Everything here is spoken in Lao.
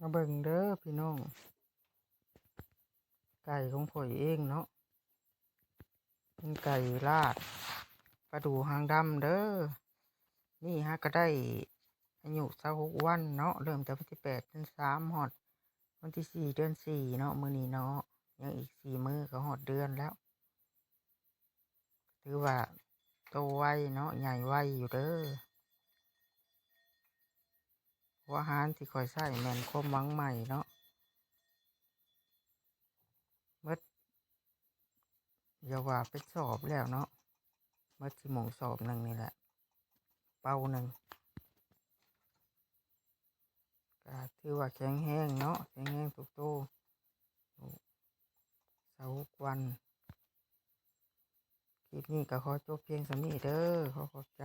ມາເບິ່ງເດີພີ່ນ້ອງ ໄກ່ຂອງຂ້ອຍເອງເນາະ ເປັນໄກ່ລາດປາດູຫາງດຳເດີ. ນີ້ຫາກະໄດ້ອາຍຸຊາວຫົກວັນເນາະ ເລີ່ມແຕ່ວັນທີແປດເດືອນສາມ ຮອດວັນທີສີ່ເດືອນສີ່ເນາະ ມື້ນີ້ເນາະ ຍັງອີກສີ່ມື້ກໍຮອດເດືອນແລ້ວ. ຖືວ່າໂຕໄວເນາະ ໃຫຍ່ໄວຢູ່ເດີ. ຫົວອາຫານທີ່ຂ້ອຍໃຊ້ແມ່ນຄວາມຫວັງໃໝ່ເນາະ ໝົດ ຢ່າວ່າເປັນສອບແລ້ວເນາະ ໝົດຊິໝົງສອບໜຶ່ງນີ້ແຫຼະ ເປົາໜຶ່ງ ກະຖືວ່າແຂງແຮງເນາະ ແຂງແຮງທຸກໂຕ ຊາວຫົກວັນ. ຄລິບນີ້ກໍຂໍຈົບພຽງສ່ຳນີ້ເດີ ຂໍຂອບໃຈ.